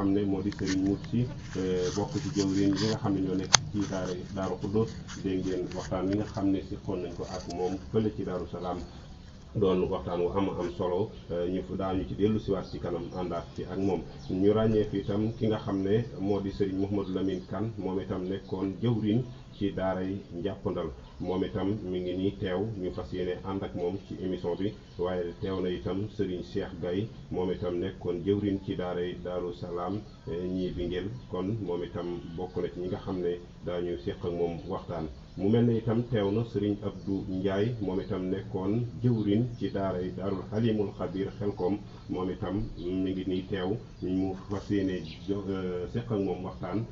xam ne moo di Serigne Moussi bokk ci jëwriñ yi nga xam ne ñoo nekk ci Daaru Xuddoos. dégg ngeen waxtaan wi nga xam ne siqoon nañ ko ak moom fële ci Daaru Salaam doon waxtaan wu am solo ñu daañu ci dellu siwaat ci kanam àndaat ci ak moom. ñu ràññee fi itam ki nga xam ne moo di Serigne Mouhamadou Lamine Kane moom itam nekkoon jëwriñ ci daaray Njàppandal. moom itam mi ngi nii teew ñu fas yéene ànd ak moom ci émission bi waaye teew na itam Serigne Cheikh Gaye moom itam nekkoon jëwriñ ci daaray Daaru Salaam ñii bi ngeen kon moom itam bokk na ci ñi nga xam ne daañu séq ak moom waxtaan. mu mel ne itam teew na Serigne Abdou Ndiaye moom itam nekkoon jëwriñ ci daaray Daarul Halimul Xabir Xelkom moom itam mi ngi nii teew mu fas yéene séq ak moom waxtaan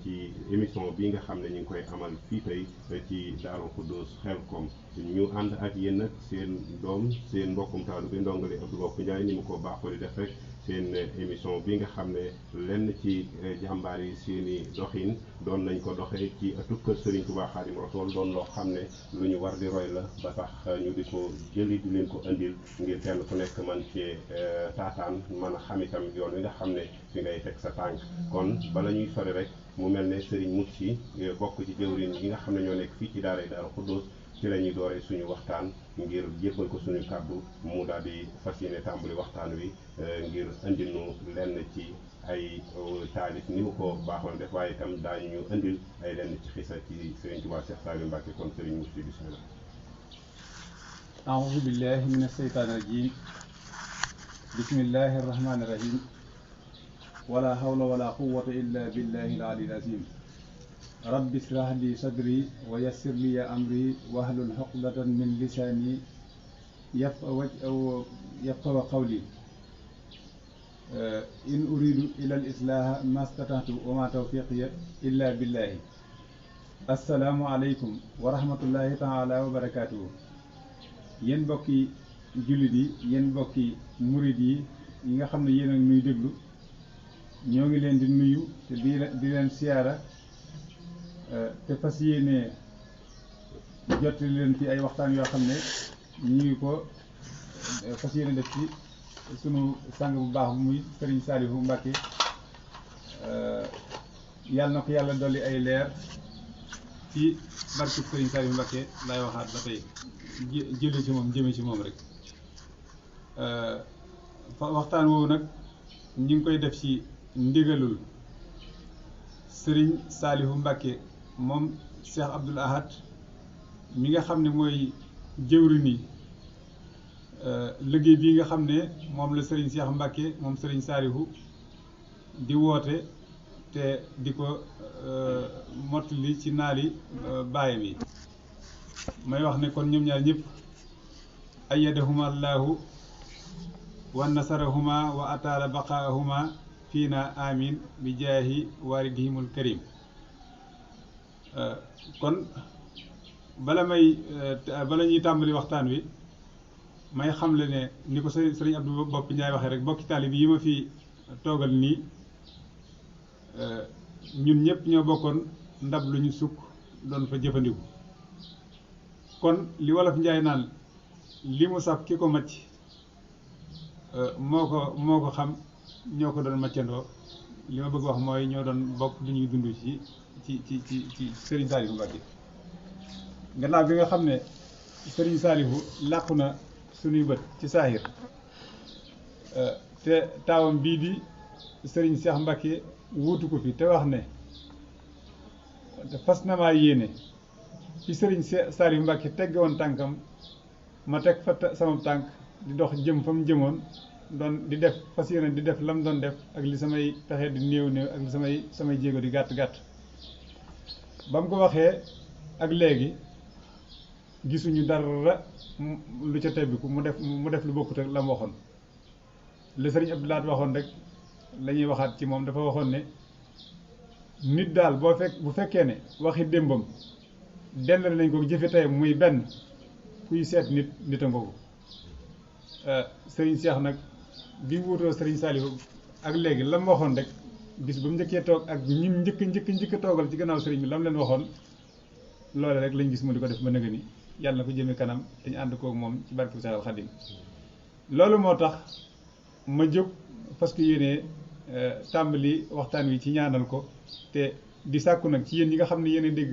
ci émission bi nga xam ne ñu ngi koy amal fii tey ci Daaru Xuddoos Xelkom. ñu ànd ak yéen nag seen doom seen mbokkum taalu bi ndongale Abdou Bokk Ndiaye ni mu ko baaxoo di def rek seen émission bi nga xam ne lenn ci jàmbaar yi seeni doxin doon nañ ko doxee ci ëttub kër Serigne Touba Xaadimu Rasuul doon loo xam ne lu ñu war di roy la ba tax ñu di ko jëli di leen ko indil ngir kenn ku nekk man cee taataan mën a xam itam yoon wi nga xam ne fi ngay teg sa tànk. kon bala ñuy sori rek mu mel ne Serigne Moussi bokk ci jëwriñ yi nga xam ne ñoo nekk fii ci daaray Daaru Xuddoos ci la ñuy dooree suñu waxtaan ngir jébbal ko suñu kàddu mu daal di fas yéene tàmbali waxtaan wi ngir indil nu lenn ci ay taalif ni mu ko baaxoon def waaye itam daañu ñu indil ay lenn ci xisa ci Serigne Touba Cheikh Saliou Mbacké. kon Serigne Moussi bismillah. a'uuzu billahi mina shaytaani rajiim. bismillahi rahmaani rahiim. wala hawla wala quwwata illa billahi al-aliyyil aziim. rabbi israh li sadri wa yassir li amri wahlul uqdatan min lisaani yafqahu qawli. in uridu ila al-islaha mastata'tu wa ma tawfiqiya illa billahi. assalaamu aleykum wa rahmatullahi taala wa barakaatuhu. yéen mbokki jullit yi yéen mbokki murid yi nga xam ne yéen a ngi nuy déglu ñoo ngi leen di nuyu te di leen siyaara te fas yéene jottali leen ci ay waxtaan yoo xam ne ñu ngi ko fas yéene def ci sunu sang bu baax bu muy Serigne Saliou Mbacké. yàlla na ko yàlla dolli ay leer ci barke Serigne Saliou Mbacké laay waxaat ba tey jëlee ci moom jëmee ci moom rek. waxtaan woowu nag ñu ngi koy def ci ndigalul Serigne Saliou Mbacké moom Cheikh Abdoul Ahad mi nga xam ne mooy jëwriñi liggéey bii nga xam ne moom la Serigne Cheikh Mbacké moom Serigne Saliou di woote te di ko mottali ci naali baayam yi. may wax ne kon ñoom ñaar ñëpp ayyadahuma allahu wa nasarahuma wa ataala baqaahuma fiina amin bi jaahi waaridihimul karim. kon bala ñuy tàmbali waxtaan wi may xamle ne ni ko sëriñ Abdou Bopp Ndiaye waxee rek bokki taalibe yi ma fi toogal nii ñun ñëpp ñoo bokkoon ndab lu ñu sukk doon fa jëfandiku. kon li wolof Njaay naan li mu saf ki ko macc moo ko xam ñoo ko doon maccandoo li ma bëgg wax mooy ñoo doon bokk lu ñuy dund ci Serigne Saliou Mbacké. gannaaw bi nga xam ne Serigne Saliou làqu na suñuy bët ci saahir te taawam bii di Serigne Cheikh Mbacké wuutu ko fi te wax ne fas na maa yéene ci Serigne Saliou Mbacké tegg woon tànkam ma teg fa sama tànk di dox jëm fa mu jëmoon doon di def fas yéene di def lam doon def ak li samay pexe di néew ak li samay jéego di gàtt gàtt. ba mu ko waxee ak léegi gisuñu dara lu ca tebbiku mu def lu bokkut ak la mu waxoon. le Serigne Abdou Lahad waxoon rek la ñuy waxaat ci moom dafa waxoon ne nit daal bu fekkee ne waxi démbam dendal nañ ko jëfe tey muy benn kuy seet nit a ngoogu. Serigne Cheikh nag bi wuutoo Serigne Saliou ak léegi la mu waxoon rek bis ba mu njëkkee toog ak ñim njëkk toogal ci gannaaw Serigne bi la mu leen waxoon loole rek lañ gis mu di ko def ba nëgë ni yàlla na ko jëme kanam te ñu ànd koog moom ci barke Seexul Xadim. loolu moo tax ma jóg parce que yéene tàmbali waxtaan wi ci ñaanal ko te di sàkku nag ci yéen ñi nga xam ne yéen a dégg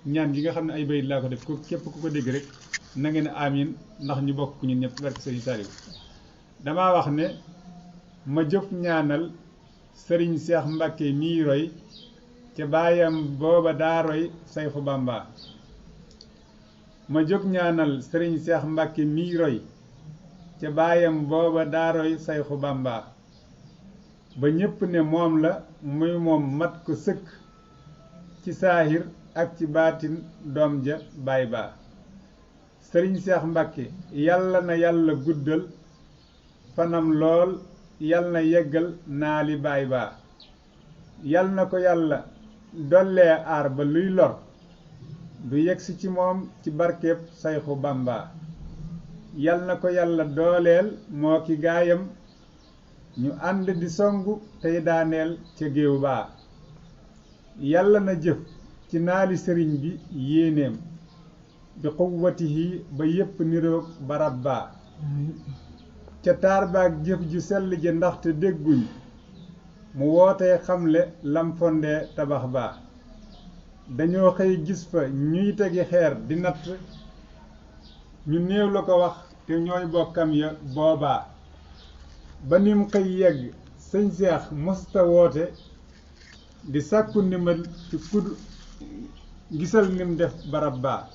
ñaan yi nga xam ne ay bayit laa ko def ko képp ku ko dégg rek na ngeen amin ndax ñu bokk ñun ñëpp barke Serigne Saliou damaa wax ne ma jëf ñaanal Serigne Cheikh Mbacke mii roy ca baayam booba daa roy Sayxu Bamba ma jóg ñaanal Serigne Cheikh Mbacke mii roy ca baayam booba daa roy Sayxu Bamba ba ñépp ne moom la muy moom mat ko sëkk ci saahir ak ci baatin doom ja baay baa Serigne Cheikh Mbacke yàlla na yàlla guddal fanam lool yal na yeggal naali baay baa yal na ko yàlla dollee aar ba luy lor du yegsi ci moom ci barkeeb Sayxu Bamba yal na ko yàlla dooleel moo ki gaayam ñu ànd di songu tey daaneel ca géew baa yàlla na jëf ci naali sëriñ bi yéenéem bi quwwatihi ba yépp niroog barab baa ca taar baag jëf ju sell ji ndaxte dégguñ mu wootee xamle lam fondee tabax baa dañoo xëy gis fa ñuy tegi xeer di natt ñu néew la ko wax te ñooy bokkam ya boobaa ba nim xëy yegg sëñ Seex mosta woote di sàkku ndimbal ci kud gisal nim def barab baa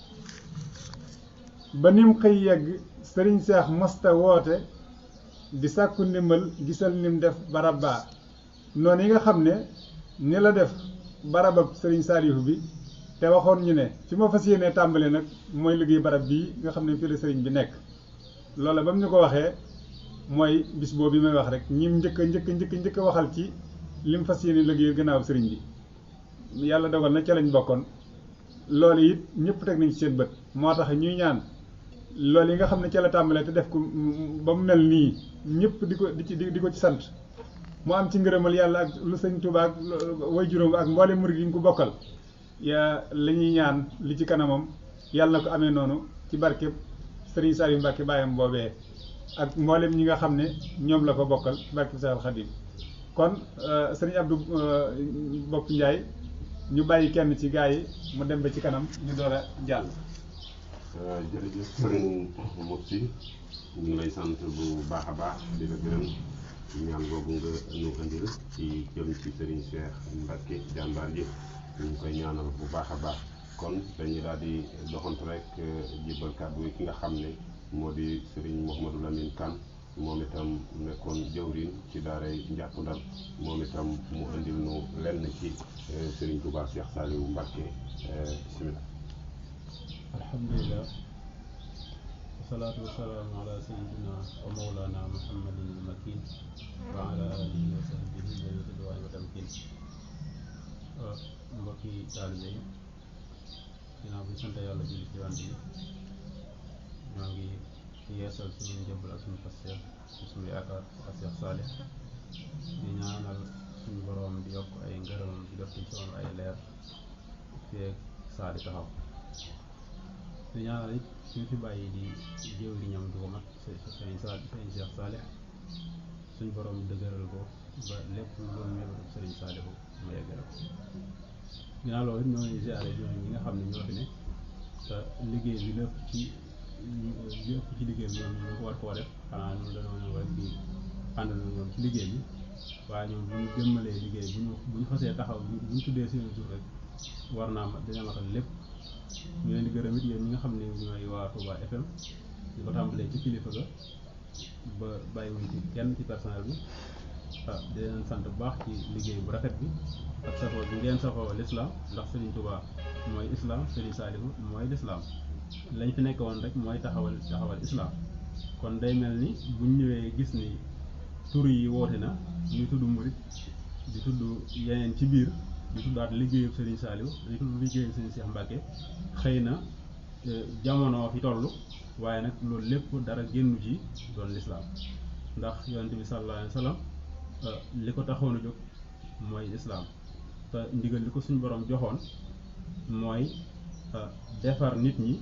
ba nim xëy yegg sëriñ Seex mosta woote di sàkku ndimbal gisal nim def barab baa noonu yi nga xam ne ni la def barabab sëriñ Saalihu bi te waxoon ñu ne fi ma fas yéenee tàmbale nag mooy liggéey barab bii nga xam ne fii la sëriñ bi nekk loola ba mu ñu ko waxee mooy bis boobu bi may wax rek ñim njëkk a waxal ci lim fas yéene liggéey gannaaw sëriñ bi yàlla dogal na ca lañ bokkoon loolu it ñëpp teg nañ ci seen bët moo tax ñuy ñaan loolu yi nga xam ne ca la tàmbalee te def ko ba mu mel nii ñëpp di ko ci sant mu am ci ngërëmal yàlla ak lu sëñ Tuubaa ak way juróom ak mboolem murid yi ñu ko bokkal yaa la ñuy ñaan li ci kanamam yàlla na ko amee noonu ci barkeb Serigne Saliou Mbacke baayam boobee ak mboolem ñi nga xam ne ñoom la ko bokkal ci barkeb Seexul Xadiim kon Serigne Abdou Bopp Ndiaye ñu bàyyi kenn ci gaa yi mu dem ba ci kanam ñu door a jàll. jërëjëf Serigne Moussi ñu ngi lay sant bu baax a baax di la gërëm ñaan boobu nga ñu andil ci jëm ci Serigne Cheikh Mbacke jàmbaar ji ñu ngi koy ñaanal bu baax a baax kon dañuy daal di doxantu rek jébal kàddu ki nga xam ne moo di Serigne Mouhamadou Lamine Kane moom itam nekkoon jëwriñ ci daaray Njàppandal moom itam mu andil nu lenn ci Serigne Touba Cheikh Saliou Mbacke bismillah. alhamdulillah wasalaatu wasalaamu ala sayyidina wa mawlana muhammadin al-makin wa ala alihi wa sahbihi wa ridwaan wa tamkin mbokki taalibe yi ginnaaw bi sant yàlla julli ci wànt yi ñoo ngi yeesal suñu njëbbal ak suñu pasteef ci suñu yaakaar ak Cheikh Salih di ñaanal suñu boroom di yokk ay ngërëmam di def ci soom ay leer feek saa di taxaw di ñaanal it suñu fi bàyyi di jëwriñam du ko mat sëñ Cheikh Salih suñu boroom dëgëral ko ba lépp lu mébatu sëriñ Saliou ma yeggale ko ginnaaw loolu it ñoo ngi ziare ñi nga xam ne ñoo fi ne te liggéey bi lépp ci liggéey bi ñoom ñu ko war koo def xanaa ñun dañoo ñëw rek di ànd na ñoom ci liggéey bi waaye ñoom bu ñu jëmmalee liggéey bu ñu fasee taxaw bu ñu tuddee seen tur rek war naa dina matal lépp ñu leen di gërëm it yéen ñi nga xam ne ñooy waa Touba FM di ko tàmbalee ci kilifa ga ba bàyyiwuñ ci kenn ci personnel bi di leen sant bu baax ci liggéey bu rafet bi ak safoo bi ngeen safoo l'islam ndax Serigne Touba mooy islam Serigne Saliou mooy l'islam lañ fi nekk woon rek mooy taxawal islam kon day mel ni buñ ñëwee gis ni tur yi woote na ñu tudd murit di tudd yeneen ci biir di tuddaat liggéeyu Serigne Saliou di tudd liggéeyu Serigne Cheikh Mbacke xëy na jamono fi toll waaye nag loolu lépp dara génnu ci doon l'islam ndax yonent bi sallallahu alayhi wa sallam li ko taxoon a jóg mooy islam te ndigal li ko suñu borom joxoon mooy defar nit ñi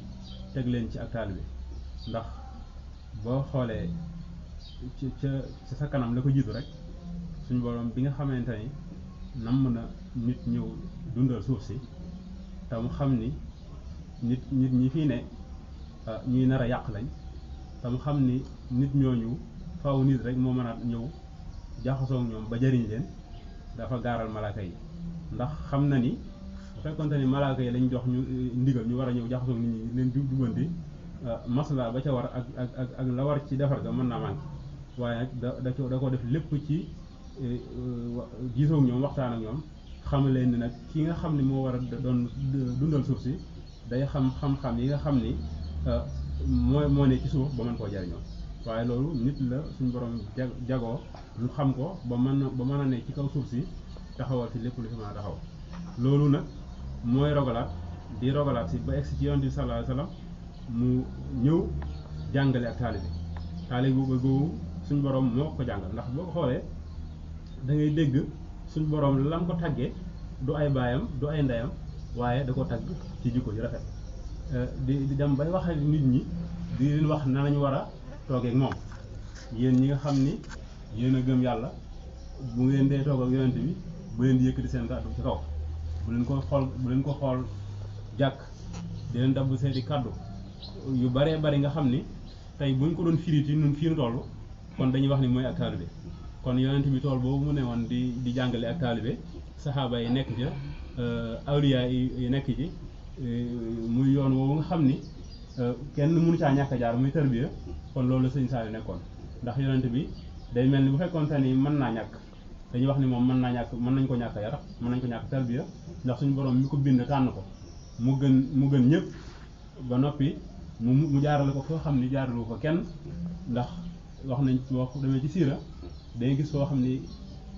teg leen ci ak taalibe ndax boo xoolee ci sa kanam la ko jiitu rek suñu borom bi nga xamante ni namm na nit ñëw dundal suuf si te mu xam ni nit ñi fii ne ñuy nar a yàq lañ te mu xam ni nit ñooñu faaw nit rek moo mën a ñëw jaxasoo ak ñoom ba jëriñ leen dafa gaaral malaaka yi ndax xam na ni bu fekkonte ni malaaka yi lañ jox ñu ndigal ñu war a ñëw jaxasoo ak nit ñi leen jubanti masla ba ca war ak la war ci defar ga mën naa manqué waaye nag da ko def lépp ci gisoo ak ñoom waxtaan ak ñoom xam leen ni nag ki nga xam ni moo war a doon dundal suuf si day xam-xam yi nga xam ni moo ne ci suuf ba mën koo jariñoo waaye loolu nit la suñu borom jagoo lu xam ko ba mën a ne ci kaw suuf si taxawal fi lépp lu fi mën a taxaw loolu nag mooy rogalaat di rogalaat si ba egsi ci yonent bi sallallahu alayhi wasallam mu ñëw jàngale ak taalibe boobu suñu borom moo ko jàngal ndax boo ko xoolee da ngay dégg suñu borom lam ko taggee du ay baayam du ay ndeyam waaye da ko tagg ci jikko ju rafet di dem bay wax ak nit ñi di leen wax na lañu war a toogee ak moom yéen ñi nga xam ni yéen a gëm yàlla bu ngeen dee toog ak yonent bi bu leen di yëkkati seen kàddu ci kaw bu leen ko xool jàkk di leen dabb seeti kàddu yu baree bari nga xam ni tey buñ ko doon firiti ñun fii nu toll kon dañuy wax ni mooy ak taalibe kon yonent bi tool boobu mu ne woon di jàngale ak taalibe saxaaba yi nekk ca awliya yi nekk ci muy yoon woowu nga xam ni kenn mënu caa ñàkk a jaar muy tarbiya kon loolu la sëñ Saliou nekkoon ndax yonent bi day mel ni bu fekkoonte ni mën naa ñàkk dañuy wax ni moom mën nañ ko ñàkk yar mën nañ ko ñàkk tarbiya ndax suñu borom mi ko bind tànn ko mu gën ñëpp ba noppi mu jaarale ko foo xam ni jaarale ko kenn ndax wax nañ boo demee ci siira day gis foo xam ni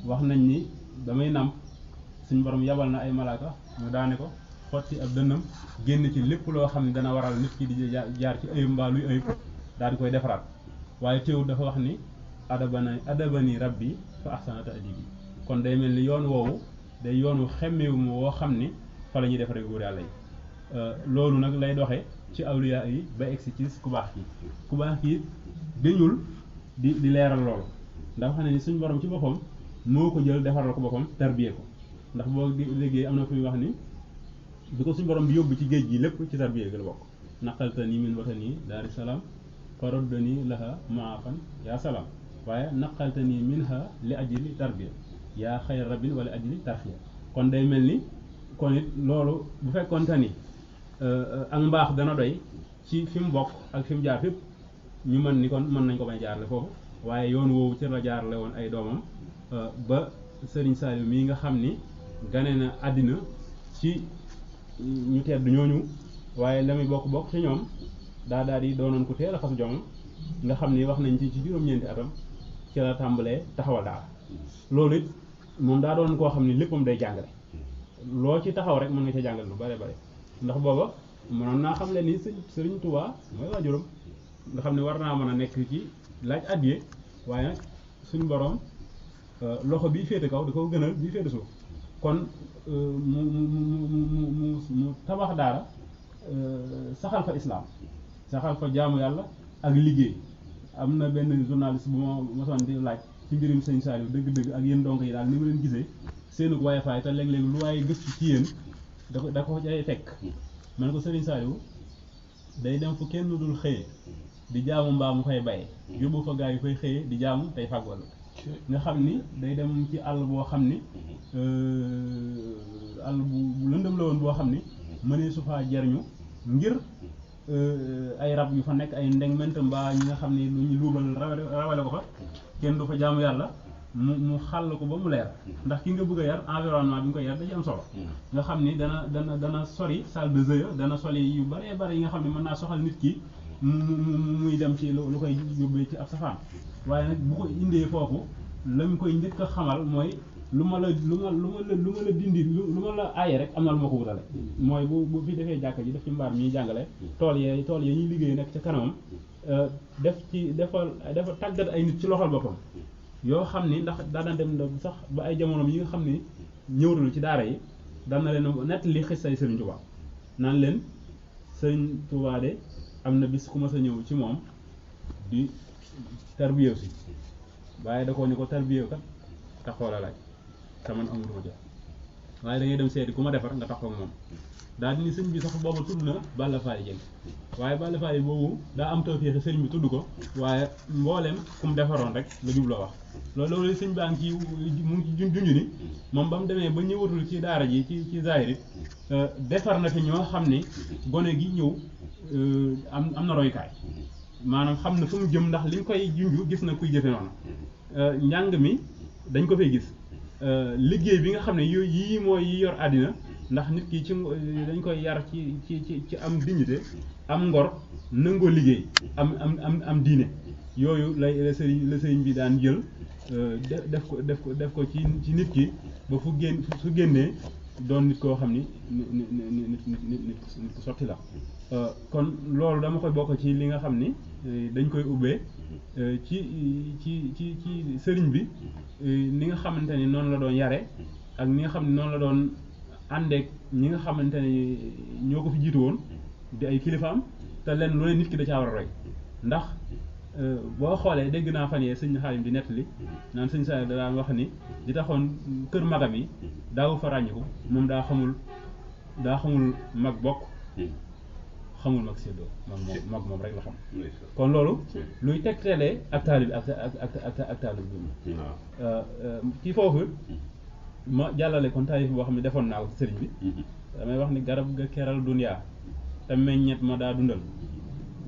wax nañ ni damay nàmp suñu borom yabal na ay malaaka mu daane ko xotti ab dënnam génn ci lépp loo xam ne dana waral nit ki di jaar ci ayib mbaa luy ayib daal di koy defaraat waaye teewul dafa wax ni adabani rabbi fa ahsana ta'dibi kon day mel ni yoon woowu day yoonu xemmeewu mu woo xam ni fa la ñuy defaree góor yàlla yi loolu nag lay doxee ci awliya yi ba egsi ci ku baax ki dañul di leeral loolu ndax xam ne ni suñ borom ci boppam moo ko jël defaral ko boppam tarbiyee ko ndax boo léegi am na fu muy wax ni bi ko suñ borom bi yóbbu ci géej gi lépp ci tarbiyee gi la bokk naqaltani min watani daari salaam faraddani laha maafan yaa salaam waaye naqaltani minha li ajli tarbiya yaa xayra rabbin wala ajli tarxiya kon day mel ni kon it loolu bu fekkoonte ni ak mbaax dana doy ci fi mu bokk ak fi mu jaar fépp ñu mën ni kon mën nañ ko bañ jaarale foofu waaye yoon woowu ci la jaarale woon ay doomam ba Serigne Saliou mii nga xam ni gane na àddina ci ñu tedd ñooñu waaye la muy bokk ci ñoom daal di doonoon ku teel a xasu jomam nga xam ni wax nañ ci juróom-ñeenti atam ci la tàmbalee taxawal daal loolu it moom daa doon koo xam ni léppam day jàngale loo ci taxaw rek mën nga ca jàngale lu bare bare ndax booba mënoon naa xam le ni Serigne Touba mooy waajuram nga xam ne war naa mën a nekk ci laaj addiye waaye nag suñu borom loxo bii féete kaw da ko gënal bii féete suuf kon mu tabax daara saxal fa islam saxal fa jaamu yàlla ak liggéey am na benn journaliste bu ma mosoon di laaj ci mbirum sëñ Saliou dëgg-dëgg ak yéen donk yi daal ni ma leen gisee seenu waaye faay te léeg-léeg lu waaye gëstu ci yéen da ko jay fekk man ko Serigne Saliou day dem fu kenn dul xëyee di jaamu mbaa mu fay baye yóbbu fa gaa yi fay xëyee di jaamu tey fàggool nga xam ni day dem ci àll boo xam ni àll bu lëndëm la woon boo xam ni mënee su faa jariñu ngir ay rab yu fa nekk ay ndegment mbaa ñi nga xam ni lu ñu luubal rawale ko fa kenn du fa jaamu yàlla mu xàll ko ba mu leer ndax ki nga bëgg a yar environnement bi nga koy yar da ci am solo nga xam ni dana sori salle de jeu dana sori yu bare bare yi nga xam ne mën naa soxal nit ki muy dem ci lu koy yóbbee ci ab safaan waaye nag bu ko indee foofu la mu koy njëkk a xamal mooy lu ma la dindi lu ma la aaye rek am na lu ma ko wutale mooy bu fi defee jàkka ji def ci mbaar mi ñuy jàngale tool yee ñuy liggéey nekk ca kanamam dafa tàggat ay nit ci loxol boppam yoo xam ni ndax daana dem sax ba ay jamonoom yi nga xam ni ñëwtalu ci daara yi daan na leen nett li xis say Serigne Touba naan leen Serigne Touba de am na bis ku ma sa ñëw ci moom di tarbiyew si waaye da ko ni ko tarbiyew kat taxoo la laaj te man amutuma jot waaye da ngay dem seeti ku ma defar nga taxoo ak moom daal di ni sëñ bi sax booba tudd na Balla Faye Dieng waaye Balla Faye boobu daa am tawfeex sëñ bi tudd ko waaye mbooleem ku mu defaroon rek la jubloo wax loolu sëñ baa ngi ci mu ngi ci junj ni moom ba mu demee ba ñëwatul ci daara ji ci zahiri defar na fi ñoo xam ne gone gi ñëw am na royukaay maanaam xam na fu mu jëm ndax liñ koy junj gis na kuy jëfe noonu njàng mi dañ ko fay gis liggéey bi nga xam ne yooyu yii mooy yi yor àddina ndax nit ki ci dañ koy yar ci am dignité am ngor nangoo liggéey am diine yooyu la sëriñ bi daan jël def ko ci nit ki ba su génnee doon nit koo xam ni nit ku sotti la kon loolu dama koy bokk ci li nga xam ni dañ koy ubbee ci sëriñ bi ni nga xamante ni noonu la doon yare ak ni nga xam ne noonu la doon àndeek ñi nga xamante ne ñoo ko fi jiitu woon di ay kilifaam te leen lu ne nit ki da caa war a roy ndax boo xoolee dégg naa fan yee sëñ Xaalim di nettali naan sëñ Saliou da daan wax ni di taxoon kër magam yi daawu fa ràññiku moom daa xamul mag bokk xamul mag séddoo mag moom rek la xam kon loolu luy tegtalee ak taalib ak taalib bi ci foofu ma jàllale kon taarif boo xam ne defoon naa ko ci sëriñ bi damay wax ni garab ga keral duniyaa te meññet ma daa dundal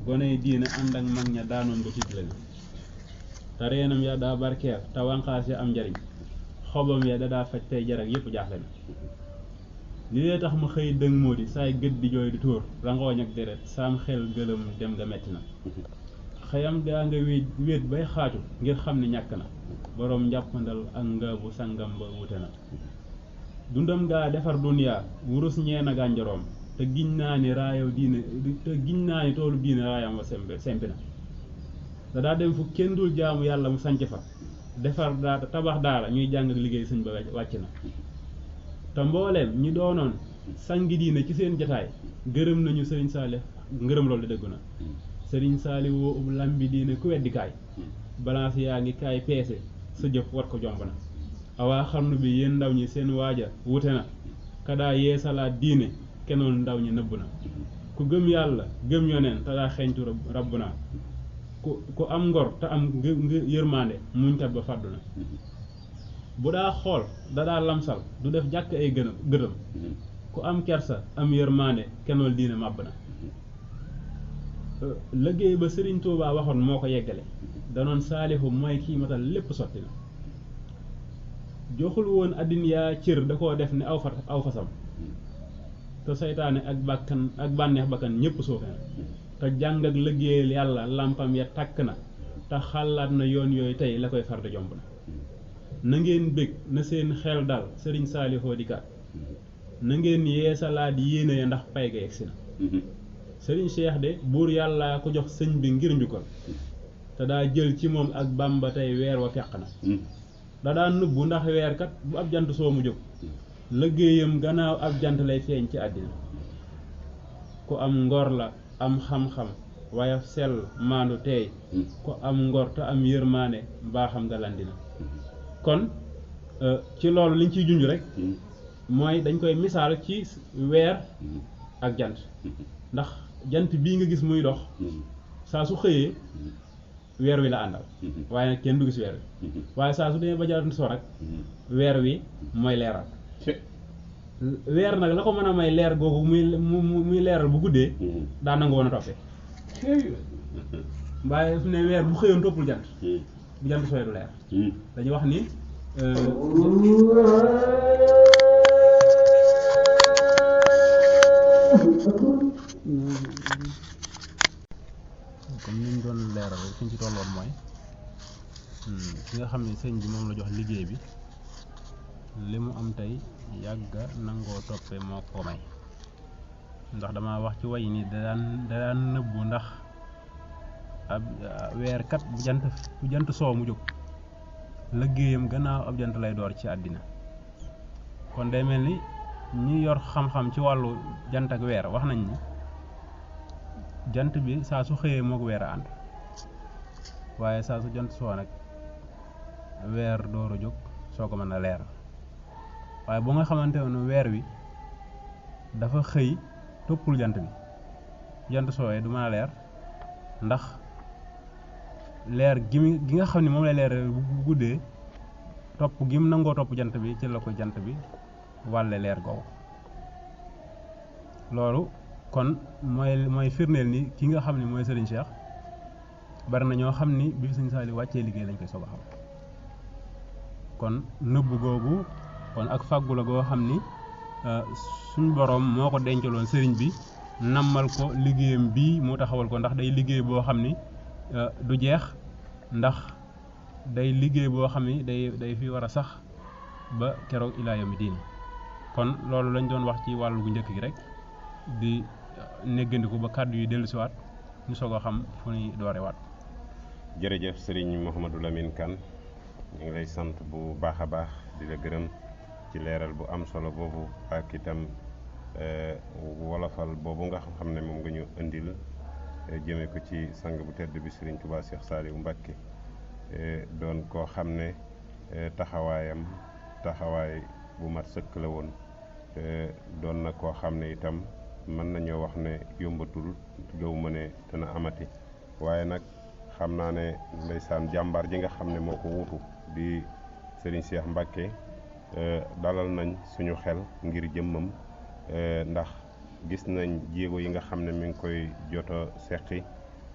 gone diine ànd ak mag ña daanoon ba tiit leen te reenam ya daa barkeer te wànqaas ya am njariñ xobam ya da daa faj tey jarak yépp jaaxle na li lee tax ma xëy dëng moo di saay gët di jooy di tóor rangooñ ak deret saam xel gëlëm dem nga metti na xëyam gaa nga wéet bay xaaju ngir xam ne ñàkk na boroom njàppandal ak nga bu sangam ba wute na dundam gaa defar duniyaa wurus ñeena gànjaroom te giñ naa ni raayaw diine te giñ naa ni toolu diine raayam wa sempi na da daa dem fu kenn dul jaamu yàlla mu sanc fa defar daa tabax daara ñuy jàng ak liggéey sëñ ba wàcc na te mbooleem ñi doonoon sangi diine ci seen jataay gërëm nañu sëriñ Saalih ngërëm loolu dëggu na sëriñ Saalih woo lambi diine ku weddi kaay balance yaa ngi kaay peese sa jëf wat ko jomb na awaa xarnu bi yéen ndaw ñi seen waaja wute na kadaa yee salaat diine kenoon ndaw ñi nëbb na ku gëm yàlla gëm yoneen te daa xeeñtu rabb naa ku am ngor te am yërmande muñkat ba fàddu na bu daa xool da daa lamsal du def jàkk ay gëtam ku am kersa am yërmande kenool diine màbb na liggéey ba Sëriñ Tuubaa waxoon moo ko yeggale danoon saalihu mooy kii matal lépp sotti na joxul woon addina cër da koo def ne aw fasam te saytaane ak bànneex bakkan ñépp suufe na te jàng ak liggéeyal yàlla làmpam ya tàkk na te xalaat na yoon yooyu tey la koy far de jomb na na ngeen bég na seen xel dal sëriñ Saalihoo di kat na ngeen yeesalaat yéene ya ndax pay ga yegsi na sëriñ Cheikh de buur yàlla ko jox sëñ bi ngir njukkal te daa jël ci moom ak Bàmba tey weer wa feq na da daa nëbbu ndax weer kat bu ab jant soo mu jóg liggéeyam gannaaw ab jant lay feeñ ci àddina ku am ngor la am xam-xam waaye sell maandu teey ku am ngor te am yërmaane mbaaxam nga landina kon ci loolu liñ ciy junj rek mooy dañ koy misaal ci weer ak jant ndax jant bii nga gis muy dox saa su xëyee weer wi la àndal waaye nag kenn du gis weer wi waaye saa su demee ba jant so rek weer wi mooy leeral weer nag la ko mën a may leer googu muy leeral bu guddee daa nangu woon a toppee waaye fu ne weer bu xëyoon toppul jant bu jant sooy du leer dañuy wax ni comme ni ñu doon leeral fi ñu ci tolloon mooy ki nga xam ne sëñ bi moom la jox liggéey bi li mu am tey yàgga nangoo toppe moo ko may ndax dama wax ci way ni da daan nëbbu ndax ab weer kat bu jant soo mu jóg liggéeyam gannaaw ab jant lay door ci àddina kon day mel ni ñi yor xam-xam ci wàllu jant ak weer wax nañ ni jant bi saa su xëyee moog weer a ànd waaye saa su jant soo nag weer door a jóg soo ko mën a leeral waaye bu nga xamante ne weer wi dafa xëy toppul jant bi jant sooyee du mën a leer ndax leer gi nga xam ne moom lay leer bu guddee topp gi mu nangoo topp jant bi ci la ko jant bi wàlle leer googu loolu kon mooy firndeel ni ki nga xam ne mooy Serigne Cheikh bari na ñoo xam ni bi Serigne Saliou wàccee liggéey lañ koy soog a xam kon nëbb googu kon ak fàggu la goo xam ni suñ boroom moo ko dencaloon Serigne bi nammal ko liggéeyam bii mu taxawal ko ndax day liggéey boo xam ni du jeex ndax day liggéey boo xam ni day fi war a sax ba keroog ilaa yawmi diin kon loolu lañ doon wax ci wàllu gu njëkk gi rek di néggandiku ba kàddu yi dellusiwaat ñu soog a xam fu ñuy doorewaat. jërëjëf Serigne Mouhamadou Lamine Kane ñu ngi lay sant bu baax a baax di la gërëm ci leeral bu am solo boobu ak itam wolofal boobu nga xam ne moom nga ñu indil jëme ko ci sang bu tedd bi Serigne Touba Cheikh Saliou Mbacké doon koo xam ne taxawaay bu mat sëkk la woon doon na koo xam ne itam mën nañoo wax ne yombatul gëw ma ne dana amati waaye nag xam naa ne ndeysaan jàmbaar ji nga xam ne moo ko wuutu di Serigne Cheikh Mbacké dalal nañ suñu xel ngir jëmmam ndax gis nañ jéego yi nga xam ne mi ngi koy joto seqi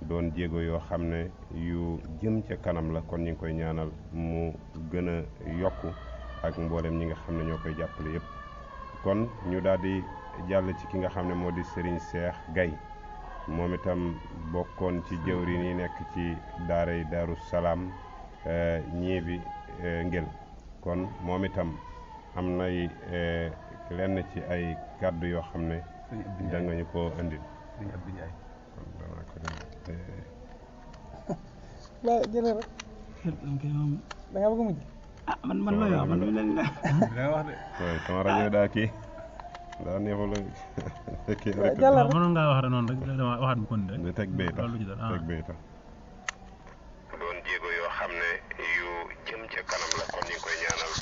doon jéego yoo xam ne yu jëm ca kanam la kon ñu ngi koy ñaanal mu gën a yokku ak mboolem ñi nga xam ne ñoo koy jàppale yépp kon ñu daal di jàll ci ki nga xam ne moo di Serigne Cheikh Gaye moom itam bokkoon ci jëwriñ yi nekk ci daaray Daaru Salaam ñii bi ngel kon moom itam am nay lenn ci ay kàddu yoo xam ne da nga ñu ko indil. waaw jëlee rek. da nga bëgg a mujj. ah man looy wax man leen la. da wax de. waaw sama rajo daa kii daa neexul fekkee rek. jàllale mënoon ngaa wax rek noonu rek dama waxaat bu kon rek. teg bee tax loolu ci dara teg bee tax. doon jéego yoo xam ne yu jëm ca kanam la kon ñu ngi koy ñaanal